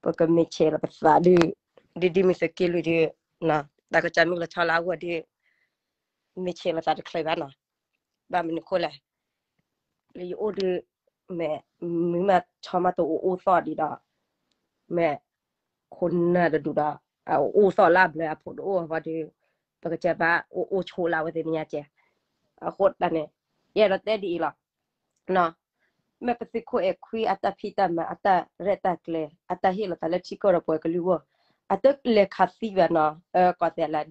ပကမ့ၢ်ဆဲးလီၤပသးဒုး, ဒ်ဒ်မ့ၢ်သုးက့လွံၢ်ဒုး, တၢ်ကစီၣ်မ့ၢ်လီၤဆီလၢအဂီၢ်ဒုး, မ့ၢ်ဆဲးလီၤသးတချုးဘၣ်နီၤ, ဘၣ်မနုၤဃိလဲၣ်, လၢယအိၣ်ဒုး, မ့ၢ်မုာ်မးဆီမးတအိၣ်အိၣ်သီၣ်ဒံးဒီး, မ့ၢ်ခိၣ်နၢ်တဒူၣ်ဒီး, အအိၣ်သီၣ်လၢအဘျၢအဖှိၣ်တအိၣ်အဃိဒီး, ပကစၢ်ဘၣ်အိၣ်အိၣ်ဆိးလၢအဝဲသ့ၣ်မဲာ်ညါကဲ, အဃိတၢ်န့ၣ်, ယအဲၣ်ဒိးတဲဒ်အံၤလီၤ. မ့ၢ်ပသုးခိၣ်အဲၣ်ခွံအတၢ်ဖံးတၢ်မၤ အတၢ်ရဲၣ်တၢ်ကျဲၤ အတၢ်ဟ့ၣ်လီၤသးလၢထံကီၢ်ဒီးပှၤကလုာ်အဂီၢ်, အတလဲၤခးသံဘၣ်နီၤ, ကီၢ်သဲးလၢ,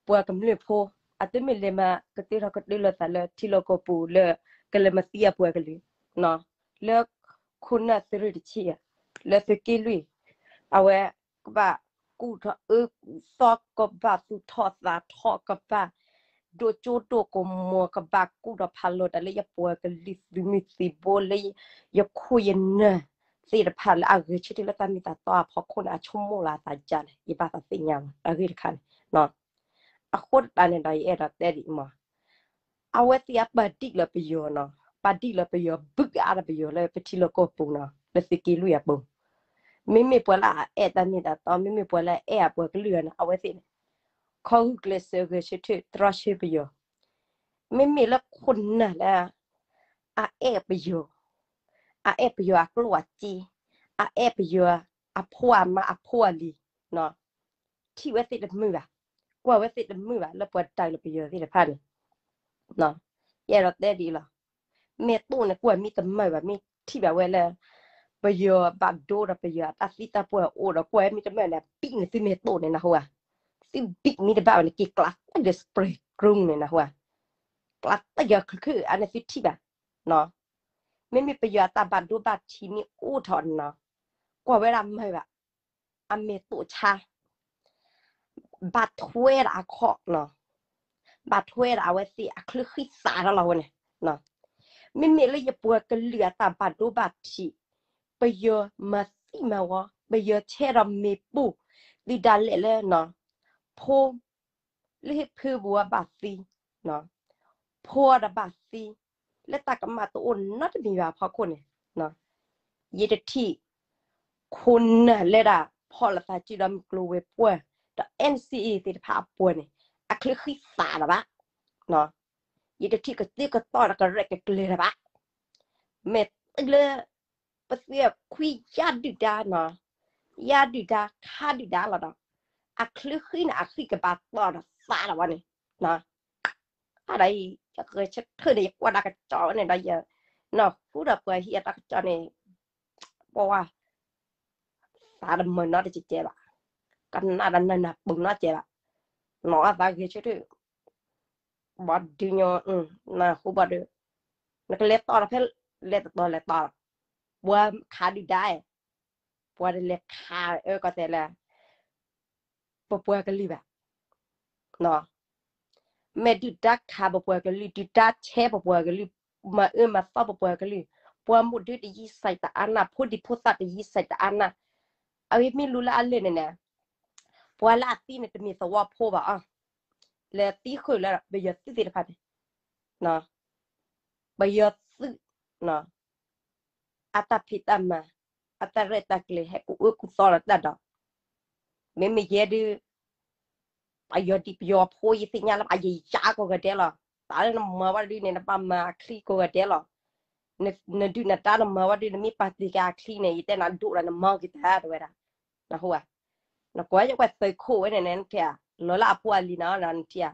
ပှၤကမျၢၢ်ဖိ, အတမ့ၢ်လဲၤမၤကတၢၢ်ထီၣ်ကတၢၢ်လီၤသးလၢထံလီၢ်ကီၢ်ပူၤလၢ, ကလဲၤမၤသံအပှၤကလုာ်, လၢ, ခိၣ်နၢ်သုးရ့ၣ်တဆံ, လၢသုးက့လွံၢ်, အဝဲ, ကဘၣ်ကူၣ်ထီၣ်အၢကူၣ်သီ ကဘၣ်သူၣ်ထီၣ်သးထီၣ် ကဘၣ်, ဒိၣ်ကၠိဒိၣ်ကမီၤ ကဘၣ်ကူၣ်ထီၣ်ဖးလီၤတၢ်လၢယပှၤကလုာ်သုးမုၢ်သံၣ်ဘိလၢ, ယခိၣ်ယနၢ်, သ့ၣ်တဖၣ်လၢအဂဲၤဆၢထၢၣ်လၢတၢ်မ့ၢ်တၢ်တီအဖီခိၣ်န့ၣ် အဆိကမိၣ်လီၤအသးဒ်လဲၣ် ယဘၣ်သးသ့ၣ်ညါလီၤ တၢ်ဂ့ၢ်တခါန့ၣ်, အဃိတၢ်န့ၣ်ဒီးယအဲၣ်ဒိးတဲဒ်အံၤမး အဝဲသ့ၣ်အပာ်ဒံၣ်လၢပယီၤနီၤ, ပာ်ဒံၣ်လၢပယီၤ ဘုၣ်ကအါဒီးပယီၤလၢပထံလီၢ်ကီၢ်ပူၤနီၤ လၢသုးက့လွံၢ်အပူၤ, မ့မ့ၢ်ပှၤလၢအအဲၣ်တၢ်မ့ၢ်တၢ်တီ မ့မ့ၢ်ပှၤလၢအအဲၣ်အပှၤကလုာ်န့ၣ် အဝဲသ့ၣ်န့ၣ်, ခီဂုာ်ကျဲးစၢးဂဲၤဆၢထၢၣ်တြီဆၢပယီၤ, မ့မ့ၢ်လၢခိၣ်နၢ်လၢ, အအဲၣ်ပယီၤ, အအဲၣ်ပယီၤအကျိၣ်အစ့, အအဲၣ်ပယီၤအဖိအမါအဖိအလံၤ, ထံၣ်ဝဲသ့ၣ်တမုာ်ဘၣ်, ကွၢ်ဝဲသ့ၣ်တမုာ်ဘၣ်လၢပှၤဒၣ်လၢပယီၤသ့ၣ်တဖၣ်န့ၣ်, ယအဲၣ်ဒိးတဲဒ်အံၤလီၤ, မဲာ်တိၣ်န့ၣ်ကွၢ်မ့ၢ်တမုာ်ဘၣ် မ့ၢ်ထံၣ်ဘၣ်ဝဲလၢ, ပယီၤဘၣ်ဒိဒီးပယီၤအတၢ်သံတၢ်ပှၢ်အိၣ်ဒီးကွၢ်မ့ၢ်တမုာ်န့ၣ် ဘံၣ်န့ၣ်သုမဲာ်တိၣ်န့ၣ်နၢ်ဟူဧါ, သုဘံၣ်မ့ၢ်တဘၣ်ဘၣ်န့ၣ် က့ၤကျါတၢ်ဒီး spray ground န့ၣ်နၢ်ဟူဧါ, ကျါတၢ်ယၤချုးခုၣ်အါန့ၣ်သုထံၣ်ဘၣ် မ့မ့ၢ်ပယီၤအတၢ်ဘၣ်ဒိဘၣ်ထံးမ့ၢ်အိၣ်ထီၣ်န့ၣ်နီၤ, ကွၢ်ဝဲဒၣ်မုာ်ဘၣ်, အမဲာ်တိၣ်ဆါ, ဘၣ်ထွဲဒီးအခီၣ်, ဘၣ်ထွဲဒီးအဝဲသ့ၣ်အချၢဃံသးထီၣ်လီၤဝဲန့ၣ်, မ့မ့ၢ်လၢယပှၤကလုာ်အတၢ်ဘၣ်ဒိဘၣ်ထံး, ပယီၤမၤသံမၤဝီ, ပယီၤဆဲးဒီးမ့ၣ်ပိၢ်, သုဒၣ်လဲာ်လၢ, ဖိ လၢဟ့ၣ်ဖုဘိးဘၣ်သံ, ဖိဒီးဘၣ်သံ, လၢတၢ်ကမၣ်တအိၣ်နီတမံၤဘၣ်အဖီခိၣ်န့ၣ်, ယတထံၣ်, ခိၣ်နၢ်လၢဒၣ်ဖီၣ်လိာ်သးစုဒီးမုၢ်ကျိၤဝဲၤကွာ်, ဒီး NCA သ့ၣ်တဖၣ်အပှၤန့ၣ်, အချၢဃံသးလၢၤဘၣ်, ယတထံၣ်ကသ့ကသီၣ်ဒီးကရဲၣ်ကကျဲၤလၢၤဘၣ်, မ့ၢ်လၢ ပသ့ၣ်ခွံယါဒုၣ်ဒါနီၤ, ယါဒုၣ်ဒါခါဒုၣ်ဒါလီၤဒီး, အချၢဃံန့ၣ် အဃံကဘၣ်သီၣ်ဒီးသးဒီးဝဲန့ၣ်, အဒီးအံၤ ယဂဲၤဆၢထၢၣ်န့ၣ် ယကွၢ်တၢ်ကစီၣ်ဝဲန့ၣ်ဒီးယ, နီၢ်ဟူဒီးပှၤဟံးအတၢ်ကစီၣ်န့ၣ်, ပဝါ, သးတမုာ်နီတကဲးဘၣ်, ကနၣ်ဒီးနၢ်နၢ်ပူၤနီတကဲးဘၣ်, နီၢ်အသးဂဲၤဆၢထၢၣ် ဘၣ်ဒုးညီ, နၢ်ဟူဘၣ်ဒီး, နကလဲၤတီဒီးဖဲလဲၤတတီၤလဲၤတီ, ပှၤခးဒုၣ်ဒါ, ပှၤတလဲၤခးအၢကီၢ်သဲးလၢ, ပပှၤကလုာ်ဘၣ်, မ့ၢ်ဒုၣ်ဒါခးပပှၤကလုာ် ဒုၣ်ဒါဆဲးပပှၤကလုာ်, မၤအၢမၤသီပပှၤကလုာ်, ပှၤမိၢ်ဒုတယံၤစဲးတအါနၢ် ဖိဒံဖိသၣ်တယံၤစဲးတအါနၢ်, အဂ့ၢ်မ့ၢ်လူၤလၢအလၢာ်န့ၣ်န့ၣ်, ပှၤလၢအသံန့ၣ်တမ့ၢ်သဝီဖိဘၣ်အီၤ, လဲၤသံဃုာ်လၢပယီၤသုးသ့ၣ်တဖၣ်န့ၣ်, ပယီၤသုး, အတၢ်ဖံးတၢ်မၤ, အတၢ်ရဲၣ်တၢ်ကျဲၤဟဲကူၣ်အၢကူၣ်သီလီၤတၢ်ဒီး, မ့မ့ၢ်ယဲဒုး, ပယီၤဒံးပယီၤဖိယသ့ၣ်ညါလၢအယယါကိးဂၤဒဲးလီၤ, တၢ်လၢနမၤဝဲဒုးန့ၣ် နဘၣ်မၤအချံကိးဂၤဒဲးလီၤ, နဒုၣ်နဒါနမၤဝဲဒုး နမ့ၢ်ပာ်တ့ၢ်က့ၤအချံန့ၣ် ယတဲနၤဒိၣ်ဒီးနမၤက့ၤတၢ်တဝဲဒၣ်, နဟူဧါ, နကွၢ်ယကွၢ်သုးခိၣ်ဝဲန့ၣ်န့ၣ် နထံၣ်ဧါ, လီၤလၢအဖိအလံၤနီၤ နထံၣ်ဧါ,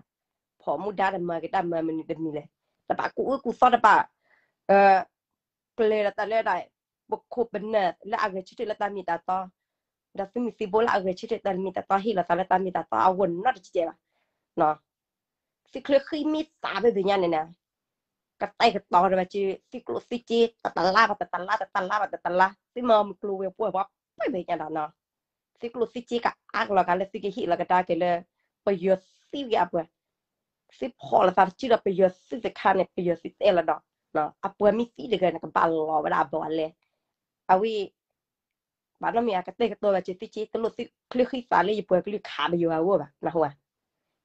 ဖီၣ်မူဒါတမၤက့ၤတၢ်မၤမနုၤတမံၤလဲၣ်, တဘၣ်ကူၣ်အၢကူၣ်သီတဘၣ်, ကျဲၤဒီးတၢ်လၢဒၣ်, ပခိၣ်ပနၢ်လၢအဂဲၤဆၢထၢၣ်လၢတၢ်မ့ၢ်တၢ်တီ, ဒီးသုးမုၢ်သံၣ်ဘိလၢအဂဲၤဆၢထၢၣ်တၢ်မ့ၢ်တၢ်တီ ဟ့ၣ်လီၤသးလၢတၢ်မ့ၢ်တၢ်တီအဂီၢ်နီတကဲးဘၣ်, သုချၢဃံမ့ၢ်သးဖဲဖဲညါန့ၣ်န့ၣ်, ကတဲာ်ကတီၤဒီးဘၣ်စု သုကျိၣ်သုစ့ တတလါဘၣ်တတလါ တတလါဘၣ်တတလါ သုမၤမုၢ်ကျိၤဝဲၤကွာ်ဘၣ်ဖဲဖဲညါဒီးနီၤ, သုကျိၣ်သုစ့ကအါကလီၤကါလၢသုကဟ့ၣ်လီၤကဒါက့ၤလၢ ပယီၤသုးဂ့ၤအပှၤ, သုဖီၣ်လိာ်သးတစုဒီးပယီၤသုးတခါန့ၣ် ပယီၤသုးတဲလီၤဒီး, အပှၤမ့ၢ်သံတဂၤန့ၣ် ကဘၣ်လီၤဝဲဒၣ်အဘီအလဲ, အဝဲ ဘၣ်နီတမံၤ အကတဲာ်ကတီၤဘၣ်စုသုစ့ တလိၣ်သုချၢဃံသးလၢယပှၤကလုာ်ခးပယီၤအဂီၢ်ဘၣ် နဟူဧါ,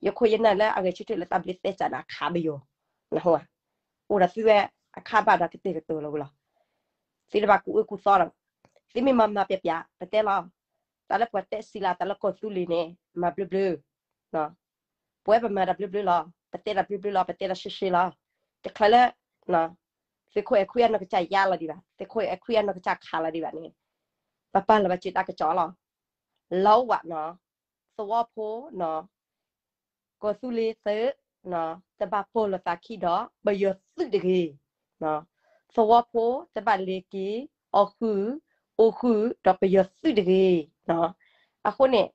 ယခိၣ်ယနၢ်လၢအဂဲၤဆၢထၢၣ်လၢတၢ်ဘျုးသဲစးန့ၣ် အခးပယီၤ, နဟူဧါ, အိၣ်ဒီးသုဝဲအခးဘၣ်ဒီးကတဲာ်ကတီၤလီၤဝဲလီၤ, သုတဘၣ်ကူၣ်အၢကူၣ်သီဒီး, သုမ့ၢ်မၤမၤပျးပျး ပတဲလီၤ တၢ်လၢပှၤတဲစံးလၢတၢ်လၢကီၢ်သူလ့ၤန့ၣ် မၤဘျုးဘျုး, ပဝဲပမၤတၢ်ဘျုးဘျုးလီၤ, ပတဲတၢ်ဘျုးဘျုးလီၤ, ပတဲတၢ်ရှဲရှဲလီၤ. တချုးလၢ သုးခိၣ်အဲၣ်ခွံအနီၢ်ကစၢ်ယါလီၤဒံးဘၣ်, သုးခိၣ်အဲၣ်ခွံအနီၢ်ကစၢ်ခးလီၤဒံးဘၣ်န့ၣ်, ပပာ်လီၤဘၣ်စၢၤတၢ်ကစီၣ်လီၤ. လီဝဲနီၤ, သဝီဖိနီၤ, ကီၢ်သူလ့ၤသုး တဘၣ်ပီၢ်လိာ်သးခံဒီးပယီၤသုးတဂ့ၤ, သဝီဖိတဘၣ်လဲၤက့ၤ အီၣ်ဃုာ် အိၣ်ဃုာ် ဒီးပယီၤသုးတဂ့ၤ. အဃိန့ၣ်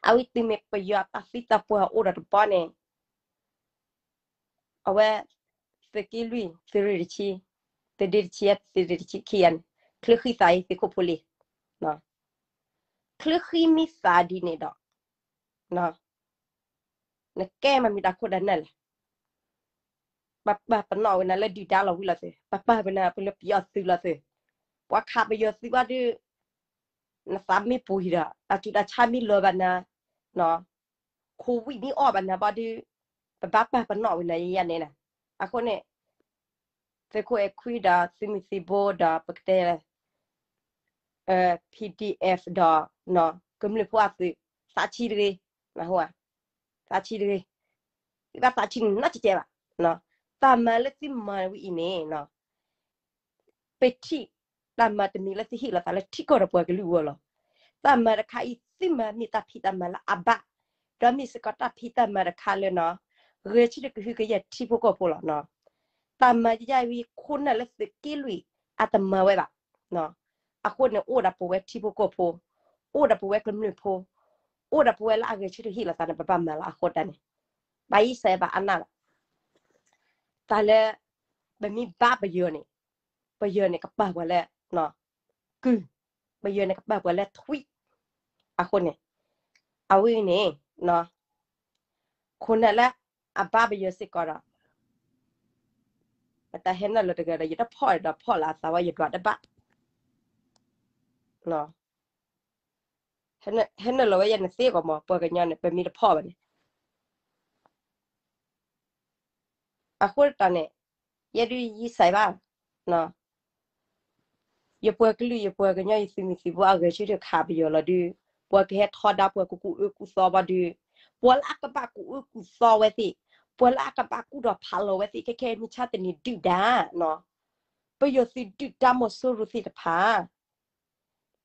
အဝဲတုၤမ့ၢ်ပယီၤအတၢ်သံတၢ်ပှၢ်အိၣ်ဒီးတဘျီန့ၣ် အဝဲ သုးက့လွံၢ် သုးရ့ၣ်တဆံ, သုးဒ့တဆံ, သုးရ့ၣ်တဆံခံဂၤန့ၣ် ချၢဃံသးအံၤသုးခိၣ်ဖိလ့ၤ, ချၢဃံမ့ၢ်သးဒ်န့ၣ်ဒီး နကဲမၤမ့ၢ်တၢ်ခိၣ်တၢ်နၢ်လဲၣ်. ပပာ်ပနီၣ်ဝဲနၤလၢဒုၣ်ဒါလီၤဝံၤလီၤသုး, ပပာ်ဝဲနၤလၢပယီၤသုးလီၤသုး, ပှၤခးပယီၤသုးဘၣ်ဒီး နသးမ့ၢ်ပူၤဟံၣ်ဒီး တၢ်ဆူးတၢ်ဆါမ့ၢ်လီၤဘၣ်နၤ, ခိဝံၣ်မ့ၢ်အီၣ်ဘၣ်နၤဘၣ်ဒီး ပဘၣ်ပာ်ပနီၣ်ဝဲနၤယဲယဲန့ၣ်, အဃိန့ၣ် သုးခိၣ်အဲၣ်ခွံဒီးသုးမုၢ်သံၣ်ဘိဒီးပကတဲ PDF ဒီး ကမျၢၢ်ဖိအသုး သးဆံတဂ့ၤ, သးဆံတဂ့ၤ, သုဘၣ်သးဆံန့ၣ်နီတကဲဘၣ်, တၢ်မၤလၢသုမၤဝဲအံၤန့ၣ် ပထံၣ်တၢ်မၤတမံၤလၢသုဟ့ၣ်လီၤသးလၢထံကီၢ်ဒီးပှၤကလုာ်အဂီၢ်လီၤ. တၢ်မၤတခါအံၤသုမၤမ့ၢ်တၢ်ဖံးတၢ်မၤလၢအဘၣ်, ဒီးမ့ၢ်စ့ၢ်ကီးတၢ်ဖံးတၢ်မၤတခါလၢ ဂဲၤဆၢထၢၣ်ကဟုကယာ်ထံဖိကီၢ်ဖိလီၤ. တၢ်မၤယဲယဲဝံၤခိၣ်နၢ်လၢသုးက့လွံၢ်အတမၤဝဲဘၣ်. အဃိန့ၣ်အိၣ်ဒီးပဝဲထံဖိကီၢ်ဖိ, အိၣ်ဒီးပဝဲကမျၢၢ်ဖိ, အိၣ်ဒီးပဝဲလၢအဂဲၤဆၢထၢၣ်ဟ့ၣ်လီၤသးန့ၣ် ပဘၣ်မၤလီၤအဃိတၢ်န့ၣ်, ဘၣ်ယံစဲးဘၣ်အနၢ်လီၤ. တၢ်လၢ ပမ့ၢ်ဘါပယီၤန့ၣ်, ပယီၤန့ၣ်ကပာ်ပှၤလၢ ကုၢ်, ပယီၤန့ၣ်ကပာ်ပှၤလၢထွံၣ်, အဃိန့ၣ်, အဝဲန့ၣ်, ခိၣ်နၢ်လၢအဘါပယီၤစ့ၢ်ကီးဒီး ပတၢ်ဟဲနုာ်လီၤတဂၤဒီး ယတဖီၣ်ဒီးဖီၣ်လၢအသးဝဲ ယဒွးတဘၣ်, ဟဲနုာ်လီၤဝဲယဲန့ၣ်သ့ကီးမး ပှၤကညီန့ၣ် ပမ့ၢ်တဖီၣ်ဘၣ်န့ၣ်, အဃိတၢ်န့ၣ်, ယဲဒုးယံစဲးဘၣ်, ယပှၤကလုာ်ယပှၤကညီ ယသုးမုၢ်သံၣ်ဘိအဂဲၤဆၢထၢၣ်ခးပယီၤလီၤဒုး, ပှၤကဟဲထီဒါပှၤကကူၣ်အၢကူၣ်သီဘၣ်ဒုး, ပှၤလၢအကဘၣ်ကူၣ်အၢကူၣ်သီဝဲသ့ၣ်, ပှၤလၢအကဘၣ်ကူၣ်ထီၣ်ဖးလီၤဝဲသ့ၣ် ခဲခဲမုၢ်ဆါတနံၤဒုၣ်ဒါ, ပယီၤသုးဒုၣ်ဒါမီၤစိရိၤသ့ၣ်တဖၣ်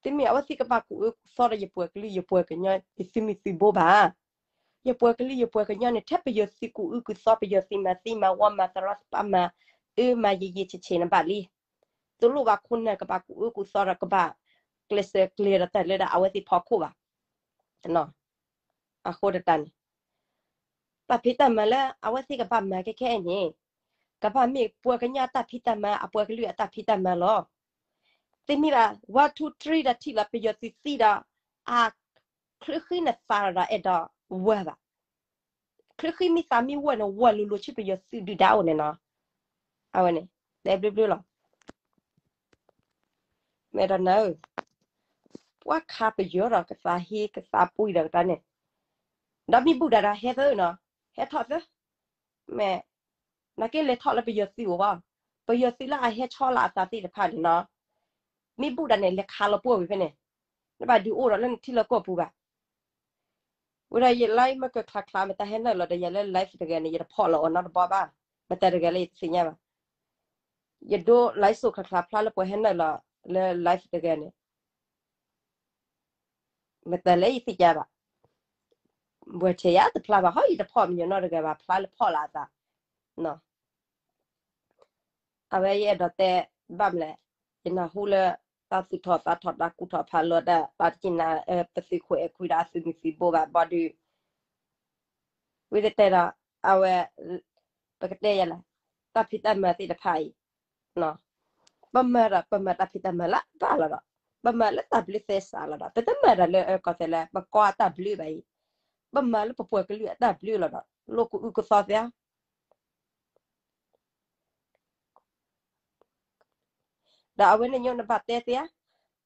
တမ့ၢ်အဝဲသ့ၣ်ကဘၣ်ကူၣ်အၢကူၣ်သီဒီးယပှၤကလုာ်ယပှၤကညီ ယသုးမုၢ်သံၣ်ဘိဘၣ်. ယပှၤကလုာ်ယပှၤကညီန့ၣ် ထဲပယီၤသုးကူၣ်အၢကူၣ်သီ ပယီၤသုးမၤသံမၤဝီမၤသရီသပးမၤအၢမၤယံာ်ယံာ်ဆံးဆံးန့ၣ်ဘၣ်လံ. တလိၣ်ဘၣ်ခိၣ်နၢ်ကဘၣ်ကူၣ်အၢကူၣ်သီဒီးကဘၣ် ကျဲးစၢးကျဲၤဒီးတၢ်လၢဒၣ်အဝဲသ့ၣ်ဖီခိၣ်ဘၣ်. အဃိတၢ်န့ၣ် တၢ်ဖံးတၢ်မၤလၢအဝဲသ့ၣ်ကဘၣ်မၤခဲခဲအံၤန့ၣ် ကဘၣ်မ့ၢ်ပှၤကညီအတၢ်ဖံးတၢ်မၤ အပှၤကလုာ်အတၢ်ဖံးတၢ်မၤလီၤ. တမ့ၢ်ဘၣ် one two three ဒီးထံၣ်လီၤ ပယီၤသုးသံဒီး အချၢဃံနသးဒီးအဲၣ်ဒိးဝၤဘၣ်. ချၢဃံမ့ၢ်သးမ့ၢ်ဝၤန့ၣ် ဝၤလိၤလိၤဆူပယီၤသုးဒုၣ်ဒါအိၣ်န့ၣ်နီၤ. အဝဲန့ၣ် တဲဘျုးဘျုးလီၤ. မ့ၢ်ဒီးနၤဧၢ, ပှၤခးပယီၤဒီးကသးဟ့ကသးပှံၤဒီးကတၢၢ်န့ၣ်, ဒီးမ့ၢ်ဘူၣ်ဒၣ်ဒီးဟဲသၢနီၤ, ဟဲထီၣ်သၢ, မ့ၢ် နက့လဲၤထီၣ်လၢပယီၤသုးအိၣ်ဘၣ်, ပယီၤသုးလၢအဟဲဆီလီၤအသးသ့ၣ်တဖၣ်န့ၣ်နီၤ, မ့ၢ်ဘူၣ်ဒၣ်န့ၣ် လဲၤခးလီၤပှီၢ်ဝံၤဖဲန့ၣ်, နဘၣ်ဒုးအိၣ်ဒီးလၢနထံလီၢ်ကီၢ်ပူၤဘၣ်. ဝံၤဒီးယ live မ့ၢ်ကၢၢ်ချါချါ မ့ၢ်တၢ်ဟဲနုာ်လီၤဒီးယၤလၢ live တဂၤန့ၣ် ယတဖီၣ်လီၤအီၤနီတဘီဘၣ်, မ့ၢ်တၢ်တဂၤလၢယတသ့ၣ်ညါဘၣ်. ယဒိ live စိးချါချါဖျါလၢပှၤဟဲနုာ်လီၤလၢ live တဂၤန့ၣ် မ့ၢ်တၢ်လၢယသ့ၣ်ညါဘၣ်. ဘှဲးထဲယၤတဖျါဘၣ် ဟီ ယတဖီၣ်မညီနီတဂၤဘၣ် ဖျါလၢဖီၣ်လီၤအသး. အဝဲယအဲၣ်ဒိးတဲဘၣ်မလဲၣ်, ယနၢ်ဟူလၢ တၢ်သူၣ်ထီၣ်သးထီၣ် တၢ်ကူၣ်ထီၣ်ဖးလီၤတၢ် တၢ်တကံၢ်နၤ ပသုးခိၣ်အဲၣ်ခွံဒီးအသုးမုၢ်သံၣ်ဘိဘၣ်ဘီဒုး ဝံၤတဲဒီး အဝဲ ပကတဲယၤလဲၣ်, တၢ်ဖံးတၢ်မၤသ့ၣ်တဖၣ်အံၤ ပမၤဒီး ပမၤတၢ်ဖံးတၢ်မၤလၢအဘၣ်လီၤဒီး ပမၤလၢတၢ်ဘျုးသဲစးလီၤဒီး ပတမၤဒီးလၢကီၢ်သဲးလၢ ပကီၢ်အတၢ်ဘျုးဘၣ်အံၤ, ပမၤလၢပပှၤကလုာ်အတၢ်ဘျုးလီၤဒီး လိၣ်ကူၣ်အုၣ်ကူၣ်သီသ့ဧါ. ဒီးအဝဲန့ၣ်ညိနဘၣ်တဲသ့ဧါ,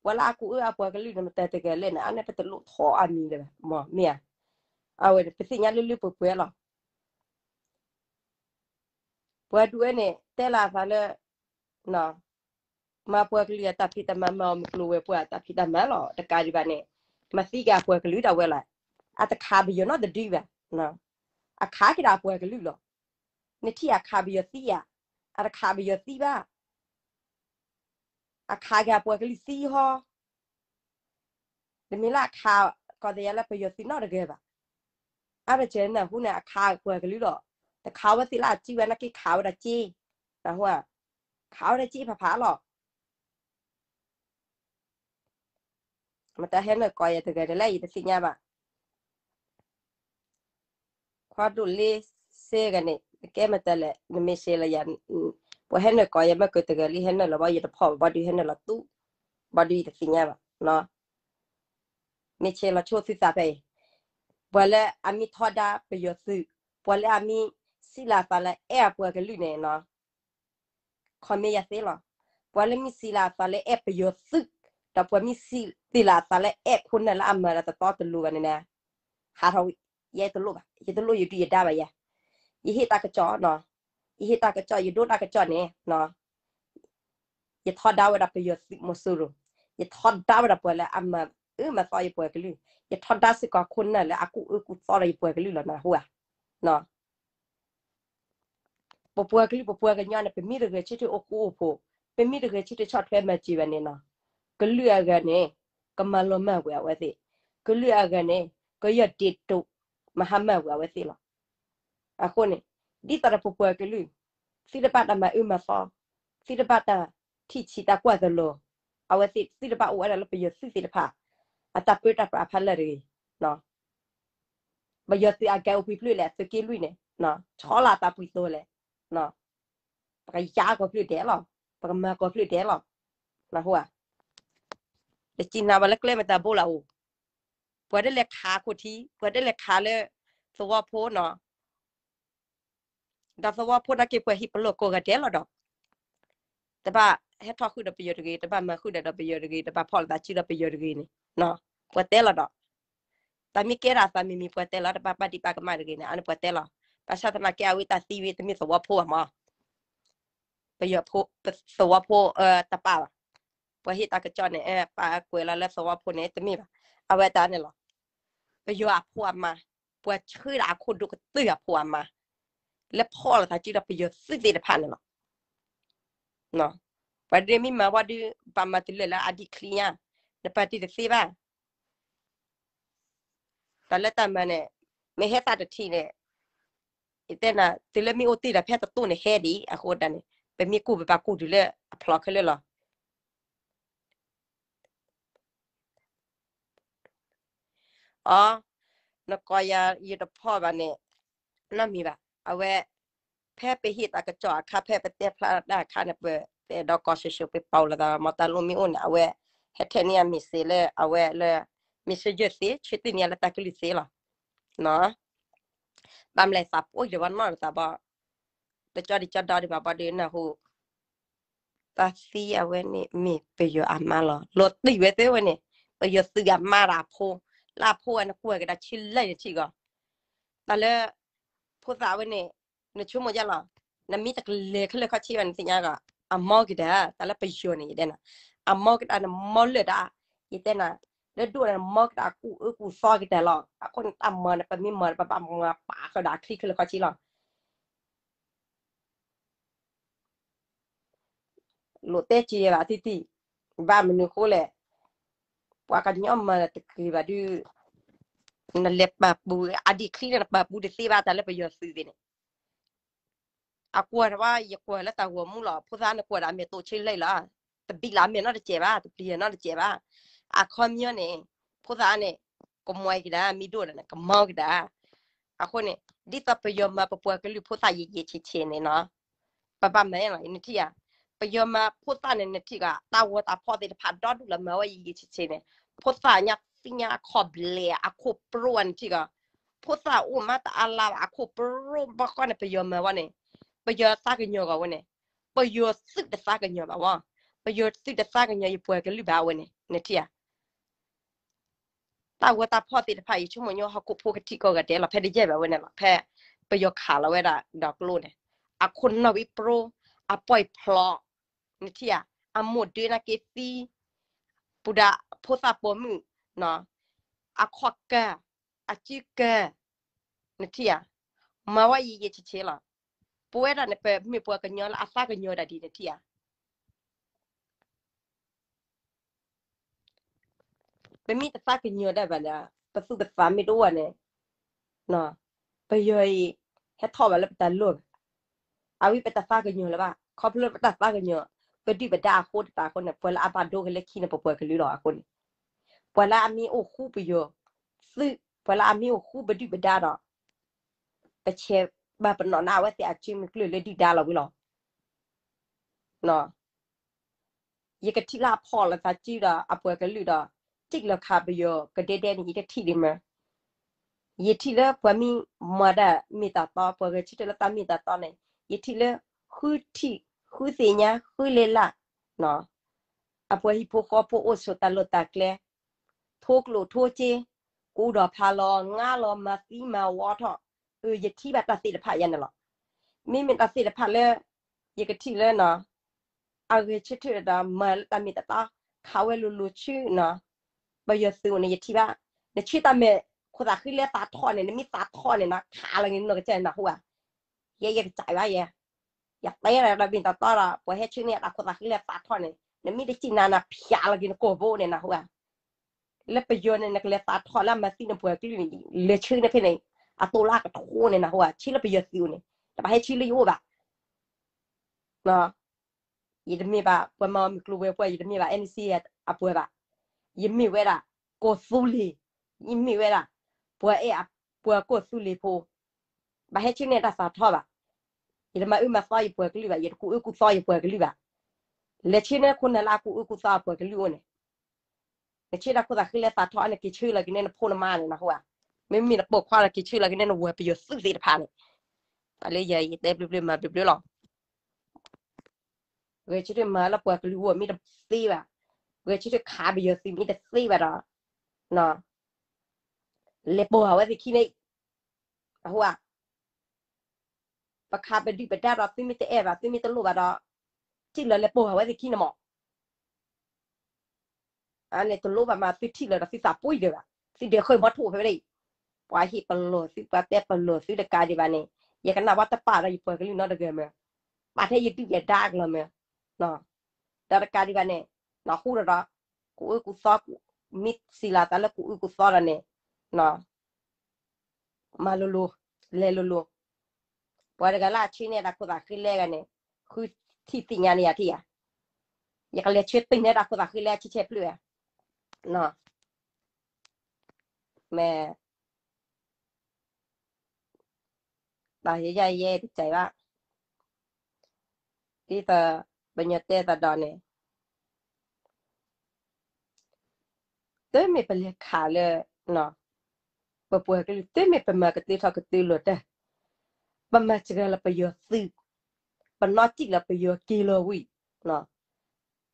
ပှၤလၢအကူၣ်အၢအပှၤကလုာ်န့ၣ် မတၤတဂၤလဲၣ်န့ၣ် အန့ၣ်ပတလိၣ်ထီအမံၤလၢၤဘၣ် မ့ၢ်ဧါ. အဝဲန့ၣ် ပသ့ၣ်ညါလၢလၢပှဲၤပှဲၤလီၤ. ပှၤဒုးဝဲန့ၣ် တဲလီၤအသးလၢ မၤပှၤကလုာ်အတၢ်ဖံးတၢ်မၤ မၤအီၤမုၢ်ကျိၤဝဲၤကွာ်အတၢ်ဖံးတၢ်မၤလီၤ. တကးဒံးဘၣ်န့ၣ် မၤသံက့ၤအပှၤကလုာ်ဒၣ်ဝဲလီၤ. အတခးပယီၤနီတဒုဘၣ်. အခးက့ၤဒၣ်အပှၤကလုာ်လီၤ. နထံၣ်အခးပယီၤသံဧါ. အတခးပယီၤသံဘၣ်. အခးက့ၤအပှၤကလုာ်သံဟီ. တမ့ၢ်လၢအခးကီးသယၤလၢပယီၤသုးနီတဂၤဘၣ်. အါတက့ၢ်နၢ်ဟူန့ၣ် အခးပှၤကလုာ်လီၤ. တခးဝဲသ့ၣ်လၢအစုဝဲနာ်က့ခးဝဲဒၣ်စ့, နၢ်ဟူဧါ. ခးဝဲဒၣ်စ့ဖးဖးလီၤ. မတၤဟဲနုာ်ကိးယၤတဂၤဒ်လဲၣ် ယတသ့ၣ်ညါဘၣ်. ခွါဒိၣ်လ့စ့ဂၤန့ၣ် ကဲမတၤလဲၣ် နမ့ၢ်စ့လီၤယၤ, ပှၤဟဲနုာ်ကိးယၤ မ့ၢ်ကတဂၤလံ ဟဲနုာ်လီၤဘၣ် ယတဖီၣ်ဘၣ် ဘၣ်ဒုးဟဲနုာ်လီၤသူ, ဘၣ်ဒုးယတသ့ၣ်ညါဘၣ်. မ့ၢ်ဆဲးလီၤဆိသုသးဖဲအံၤ, ပှၤလၢအမ့ၢ်ထီဒါပယီၤသုး, ပှၤလၢအမ့ၢ်စံးလီၤအသးလၢအဲၣ်အပှၤကလုာ်န့ၣ်နီၤ, ခီမ့ၢ်ယၤသ့လီၤ. ပှၤလၢမ့ၢ်စံးလီၤအသးလၢအဲၣ်ပယီၤသုး, ဒီးပှၤမ့ၢ်စံးလီၤအသးလၢအဲၣ်ခိၣ်နၢ်လၢအမၤတၢ်တတီတလိၤဘၣ်န့ၣ်န့ၣ်, ဟးထီၣ်, ယတလိၣ်ဘၣ်, ယတလိၣ်ယဒုၣ်ယဒါဘၣ်ယၤ, ယဟ့ၣ်တၢ်ကစီၣ်နီၤ, ယဟ့ၣ်တၢ်ကစီၣ် ယဒိတၢ်ကစီၣ်န့ၣ် ယထီဒါဝဲဒၣ်ပယီၤသုးမီၤစိရိၤ, ယထီဒါဝဲဒၣ်ပှၤလၢအမၤအၢမၤသီယပှၤကလုာ်, ယထီဒါစ့ၢ်ကီးခိၣ်နၢ်လၢအကူၣ်အၢကူၣ်သီဒီးယပှၤကလုာ်လီၤ နၢ်ဟူဧါ. ပပှၤကလုာ်ပပှၤကညီန့ၣ် ပမ့ၢ်တဂဲၤဆၢထၢၣ်အိၣ်ဃူအိၣ်ဖိး, ပမ့ၢ်တဂဲၤဆၢထၢၣ်ဆီၣ်ထွဲမၤစၢၤဘၣ်န့ၣ်နီၤ, ကလုာ်အဂၤန့ၣ် ကမၤလီၤမၢ်ဝဲအဝဲသ့ၣ်, ကလုာ်အဂၤန့ၣ် ကယီၢ်ဒ့တိာ် မၤဟါမၢ်ဝဲအဝဲသ့ၣ်လီၤ. အဃိန့ၣ် ဒ်သိးဒီးပပှၤကလုာ် သုတဘၣ်တၢ်မၤအၢမၤသီ, သုတဘၣ်တၢ်ထံၣ်ဆံးတၢ်ကွၢ်သလိၤ, အဝဲသ့ၣ်သုတဘၣ်အိၣ်ဝဲဒၣ်လၢပယီၤသုးသ့ၣ်တဖၣ် အတၢ်ပၢတၢ်ပြးဖးလၢာ်တဂ့ၤ. ပယီၤသုးအကဲအိၣ်ပှဲၤဖျၢၣ်လဲၣ် သုးက့လွံၢ်န့ၣ် ဆီလီၤအသးပှဲၤသိးလဲၣ်, ပကယါကီၢ်ဖျၢၣ်ဒဲးလီၤ, ပကမၤကီၢ်ဖျၢၣ်ဒဲးလီၤ, နၢ်ဟူဧါ. တစံးနၤဝဲလၢကျဲမတၤဘိလၢအိၣ်, ပှၤဒ်လဲၣ်ခးခိၣ်ထံး, ပှၤဒ်လဲၣ်ခးလၢသဝီဖိနီၤ, ဒီးသဝီဖိနာ်က့ပှၤဟံၣ်ပလီၢ်ကိးဂၤဒဲးလီၤဒီး တဘၣ်ဟဲထီၣ်ဃုာ်ဒီးပယီၤတဂ့ၤ, တဘၣ်မၤဃုာ်ဒီးပယီၤတဂ့ၤ, တဘၣ်ဖီၣ်လိာ်သးစုဒီးပယီၤတဂ့ၤန့ၣ်, ပှၤတဲလီၤဒီး တၢ်မ့ၢ်ကဲဒၣ်အသးမံၤမံၤပှၤတဲလီၤ, တဘၣ်ပာ်ဒံးပာ်ကမၣ်တဂ့ၤန့ၣ် အန့ၣ်ပှၤတဲလီၤ. ဘၣ်ဆၣ်သနာ်က့အဝဲတၢ်သံဝဲတမ့ၢ်သဝီဖိဘၣ်မး, ပယီၤဖိ, သဝီဖိတပာ်ဘၣ်. ပှၤဟ့ၣ်တၢ်ကစီၣ်န့ၣ် ပာ်ကွဲးလီၤလၢသဝီဖိန့ၣ် တမ့ၢ်ဘၣ်. အဝဲတၢ်န့ၣ်လီၤ. ပယီၤအဖိအမါ, ပှၤဆှၢဒၣ်အခိၣ်ဒိၣ်ကတၢၢ်အဖိအမါ, လၢဖီၣ်လိာ်သးစုဒီးပယီၤသုးသ့ၣ်တဖၣ်န့ၣ်လီၤ. ပှၤဒ်မ့ၢ်မၤဝဲဒုး ပာ်မၤတုၤလၢလၢအဒံးချံညါ, နပာ်တံၢ်တသ့ဘၣ်. တၢ်လၢတၢ်မၤန့ၣ် မ့ၢ်ဟဲသးတထံၣ်န့ၣ် ယတဲနၤ တုၤလၢမ့ၢ်အိၣ်တ့ၢ်ဒီးဖဲတတိၢ်န့ၣ်ဟဲဒံး အဃိဒၣ်န့ၣ် ပမ့ၢ်ကူၣ်ပဘၣ်ကူၣ်တုၤလၢအဖျိးခဲလၢာ်လီၤ. အ, နကိးယၤယတဖီၣ်ဘၣ်န့ၣ် နီတမံၤဘၣ်. အဝဲ ဖဲပဟ့ၣ်တၢ်ကစီၣ်အခါ ဖဲပတဲဖျါတၢ်အခါန့ၣ် ပအဲၣ်ဒိးကိးဆှၢဆှၢပပာ်လီၤသး မ့ၢ်တၢ်လိၣ်မ့ၢ်အိၣ်န့ၣ် အဝဲ ဟဲထဲန့ၢ်အမ့ၢ်စ့လၢအဝဲလၢ messenger သ့ ဆၢတဲာ်န့ၢ်လၢတၢ်ကလုၢ်သ့လီၤ. ဘၣ်မလဲၣ်သးပှၢ်ယတဘၣ်နီၣ်လၢသးဘၣ်, တကၠီဒံးကၠီဒီဒံးဘၣ်ဘၣ်ဒီးနၢ်ဟူ တၢ်သံအဝဲန့ၣ်မ့ၢ်ပယီၤအမါလီၤ. လီၤတံၢ်ဝဲသ့ဝဲန့ၣ် ပယီၤသုးအမါဒီးအဖိ, လၢအဖိဝဲနကွၢ်ကဒါဆံလၢနထံၣ်ဂီၢ်, တၢ်လၢ ဖိသၣ်ဝဲန့ၣ် နဆိကမိၣ်ယါလီၤ. နမ့ၢ်တကလဲၤခဲလၢာ်ခီဆံးဘၣ် နသ့ၣ်ညါဂီၢ် အမီကဒါ, တၢ်လၢပယီၤန့ၣ် ယတဲနၤ, အမီကဒါ နမီလၢာ်ဒၣ်, ယတဲနၤ, လၢဒိၣ်န့ၣ် နမီကဒါကူၣ်အၢကူၣ်သီကဒါလီၤ. အဃိန့ၣ် တၢ်မၤန့ၣ် ပမ့ၢ်မၤန့ၣ် ပဘၣ်မၤပာ်ဃုာ်ဒီးအချံခဲလၢာ်ခီဆံးလီၤ. လိၣ်တဲစ့ဘၣ်တံၢ်တံၢ်, ဘၣ်မနုၤဃိလဲၣ်, ပှၤကညီမၤတဂ့ၤဘၣ်ဒုး, နလဲၤပာ်ပူၤ အဒံးချံန့ၣ် နပာ်ပူၤတသ့ဘၣ် တၢ်လၢပယီၤသုးသ့ၣ်န့ၣ်, အကွၢ်တဘၣ် ယကွၢ်လၢတၢ်ဂီၤမူလီၤ. ဖိသၣ်န့ၣ် ကွၢ်ဒီးအမဲာ်တိၢ်ဆံလံလီၤ. တဘံၣ်လၢအမဲာ်နီတစဲးဘၣ်, တပျံၤနီတစဲးဘၣ်. အခီပညီန့ၣ် ဖိသၣ်န့ၣ် ကမီကဒါ, မံၤဒိၣ်န့ၣ် ကမီကဒါ. အဃိန့ၣ် ဒ်သိးပယီၤမၤပပှၤကလုာ်ဖိသၣ်ယံာ်ယံာ်ဆံးဆံးန့ၣ်နီၤ, ပဘၣ်မၤလီၤ နထံၣ်ဧါ. ပယီၤမၤဖိသၣ်န့ၣ် နထံၣ်ဂီၢ် တၢ်ဂီၤတၢ်ဖီၣ်သ့ၣ်တဖၣ်ဒီဒူၣ်လီၤ မၤဝဲယံာ်ယံာ်ဆံးဆံးန့ၣ်, ဖိသၣ်ညါသ့ၣ်ညါအခီၣ်ဘျဲး အခိၣ်ပရိၣ်န့ၣ်ထံၣ်ဂီၢ်, ဖိသၣ်အိၣ်မးတအါလါဘၣ် အခိၣ်ပရိၣ်ဘၣ်ဃီန့ၣ် ပယီၤမၤဝဲန့ၣ်, ပယီၤသးကညီၤဂီၢ်ဝဲန့ၣ်, ပယီၤသုးတသးကညီၤဘၣ်ဝဲ, ပယီၤသုးတသးကညီၤယပှၤကလုာ်ဘၣ်ဝဲန့ၣ် နထံၣ်ဧါ. တၢ်ဂီၤတၢ်ဖီၣ်သ့ၣ်တဖၣ် ယဆိကမိၣ်ညီဟီၣ်ခိၣ်ဖိကထံၣ်ကိးဂၤဒဲးလီၤ ဖဲတယဲၢ်ဘၣ်ဝဲန့ၣ်လီၤ. ဖဲပယီၤခးလီၤဝဲဒၣ်ဒီးကျိန့ၣ်, အခိၣ်နီၣ်ဝံပရိၣ်, အပီၢ်ဖျိး, နထံၣ်ဧါ, အမိၢ်ဒၢနာ်က့သံ, ပူၤဒၣ်ဖိသၣ်ပိာ်မုၣ်နီၤ, အခီၣ်ကၢ, အစုကၢ, နထံၣ်ဧါ, မၤဝဲယံာ်ယံာ်ဆံးဆံးလီၤ. ပဝဲဒၣ်န့ၣ် ပမ့ၢ်ပှၤကညီလၢအသးကညီၤဒၣ်ဒ်နထံၣ်ဧါ. ပမ့ၢ်တသးကညီၤဒၣ်ဘၣ်န့ၣ် ပသူၣ်ပသးမ့ၢ်တအိၣ်ဘၣ်န့ၣ် ပယီၤအံၤ ဟဲထီၣ်ဘၣ်လၢပတၢ်လီၢ်ဘၣ်. အဝဲပတသးကညီၤလၢၤဘၣ် ခီဖျိလၢပတသးကညီၤ ပဒုၣ်ပဒါအဃိတဖၣ်အဃိန့ၣ် ပှၤလၢအဘၣ်ဒိကလဲခံန့ၣ် ပပှၤကလုာ်လီၤအဃိန့ၣ် ပှၤလၢအမ့ၢ်အိၣ်ဃူပယီၤသုး ပှၤလၢအမ့ၢ်အိၣ်ဃူပဒုၣ်ပဒါဒီး ပဆဲးဘၣ်ပနီၣ်န့ၢ်အဝဲသ့ၣ်အစုမုၢ်ကျၢၢ်လၢဒုၣ်ဒါလီၤဝံၤလီၤ. ယကထံၣ်လၢအဖီၣ်လိာ်သးစုဒီးအပှၤကလုာ်ဒီး စံၣ်လီၤခးပယီၤကဒဲဒဲန့ၣ် ယတထံၣ်ဒံးမး. ယထံၣ်လၢပှၤမ့ၢ်မၤတၢ်မ့ၢ်တၢ်တီ ပှၤဂဲၤဆၢထၢၣ်လၢတၢ်မ့ၢ်တၢ်တီန့ၣ် ယထံၣ်လၢ ဃုထံၣ် ဃုသ့ၣ်ညါ ဃုလဲၤလၢ် အပှၤဟံၣ်ဖိဃီဖိအိၣ်ဆိးတၢ်လီၢ်တၢ်ကျဲ ထိကျိၣ်ထိစ့ ကူဒီးဖးလီၤ ငါလီၤ မၤသံမၤဝီထီၣ် အၢ ယထံၣ်ဘၣ်တၢ်သ့ၣ်တဖၣ်ယါန့ၣ်လီၤ. မ့မ့ၢ်တၢ်သ့ၣ်တဖၣ်လၢ ယကထံၣ်လၢ အဂဲၤဆၢထၢၣ်ဒီးမၤလၢတၢ်မ့ၢ်တၢ်တီ ခးဝဲလိၤလိၤဆူ ပယီၤသုးအိၣ်န့ၣ် ယထံၣ်ဘၣ်. နဆၢတၢ်မဲာ် ခိၣ်သးဃံလဲသးထီၣ်န့ၣ် နမ့ၢ်သးထီၣ်န့ၣ်နီၤ ခးလီၤက့ၤနနီၢ်ကစၢ်န့ၣ် နၢ်ဟူဧါ. ယဲယကစၢ်ဘၣ်ယဲ ယတဲဒီးတၢ်မ့ၢ်တၢ်တီဒီး ပှၤဟဲဆၢန့ၢ်တၢ်ခိၣ်သးဃံလဲသးထီၣ်န့ၣ် နမ့ၢ်တစံၣ်နၤနၤ ဖျးလီၤက့ၤနကိာ်ဘိန့ၣ် နၢ်ဟူဧါ. လၢပယီၤန့ၣ် နကလဲၤသးထီၣ်လၢအမၤသံနပှၤကလုာ်န့ၣ် လဲၤဆၢန့ၢ်ဖဲန့ၣ် အတိၢ်လၢအကထိန့ၣ် နၢ်ဟူဧါ. ဆၢလၢပယီၤသုးအိၣ်န့ၣ် တဘၣ်ဟဲဆၢလၢယအိၣ်ဘၣ်. ယတမ့ၢ်ဘၣ် ပှၤမၤအီၤမုၢ်ကျိၤဝဲၤကွာ် ယတမ့ၢ်ဘၣ် NCA အပှၤဘၣ်. ယမ့ၢ်ဝဲဒၣ် ကီၢ်သူလ့ၤ, ယမ့ၢ်ဝဲဒၣ် ပှၤအဲၣ် ပှၤကီၢ်သူလ့ၤဖိ, ဘၣ်ဟဲဆၢန့ၢ်တၢ်သးထီၣ်ဘၣ်. ယတမၤအၢမၤသီယပှၤကလုာ်ဘၣ်, ယတကူၣ်အၢကူၣ်သီယပှၤကလုာ်ဘၣ်. လဲၤဆၢန့ၢ်ခိၣ်နၢ်လၢအကူၣ်အၢကူၣ်သီအပှၤကလုာ်အိၣ်န့ၣ် နဆၢတၢ်ခိၣ်သးဃံလဲသးထီၣ်န့ၣ် က့ၤဆၢလီၤက့ၤန့ၢ်နဖိနမါန့ၣ် နၢ်ဟူဧါ. မ့မ့ၢ်နပိာ်ခွါလီၤ က့ၤဆၢလီၤက့ၤန့ၢ်နဝၤပယီၤသုးသ့ၣ်တဖၣ်န့ၣ်. တၢ်လၢယၤ ယတဲဘျၢဘျၢမၤဘျၢဘျၢလီၤ. ဂဲၤဆၢထၢၣ်မၤလၢပှၤကလုာ်အဂီၢ်မ့ၢ်တသ့ဘၣ်, ဂဲၤဆၢထၢၣ်ခးပယီၤသုးမ့ၢ်တသ့ဘၣ်ဒီး လဲၤပိာ်အဝဲသ့ၣ်ခံန့ၣ် အဃိဧါ. ပခးပဒုၣ်ပဒါဒီး သုမ့ၢ်တအဲၣ်ဘၣ် သုမ့ၢ်တလိၣ်ဘၣ်ဒီး ထံၣ်လၢလဲၤပိာ်အဝဲသ့ၣ်ခံန့ၣ်မး. အန့ၣ်တလိၣ်ဘၣ်မး သုထံၣ်လၢၤဒီးသုသးပှံၢ်ဒၢးဘၣ်, သုဒဲးဃၢမီထိၣ်ဖဲဝဲဒၣ်အံၤ, ပှၤဟ့ၣ်ပလီၢ်သု ပှၤတဲပလီၢ်သုတကးဒံးဘၣ်န့ၣ် ယကနၣ်ဝဲတပာ်ဒီးယပှၤကလုာ်နီတဂၤမး, ပာ်ထဲယဒုၣ်ယဒါအကျိၤမး, ဒီးတကးဒံးဘၣ်န့ၣ် နဃူဒီးဒီး ကူၣ်အၢကူၣ်သီ, မ့ၢ်စံးလီၤသးလၢကူၣ်အၢကူၣ်သီဒီးန့ၣ် မၤလိၤလိၤ, လဲၤလိၤလိၤ, ပှၤတဂၤလၢအဆၢန့ၢ်တၢ်ခိၣ်သးဃံလဲဂၤန့ၣ် ဃုထံၣ်သ့ၣ်ညါန့ၢ်ယၤထံၣ်ဧါ, ယကလဲၤဆၢတ့ၢ်န့ၢ်တၢ်ခိၣ်သးဃံလဲအဆံဆဲဖျၢၣ်ဧါ, မ့ၢ် တၢ်ယဲယဲတစဲးဘၣ်, ဒ်သိးပညီတဲသးဒီးန့ၣ် တမ့ၢ်ပလဲၤခးလၢ ပပှၤကလုာ် တမ့ၢ်ပမၤကတၢၢ်ထီၣ်ကတၢၢ်လီၤတၢ်, ပမၤစှၤလီၤပယီၤသုး, ပနီၣ်စံၣ်လီၤပယီၤက့ၤလီၤဝံၤ,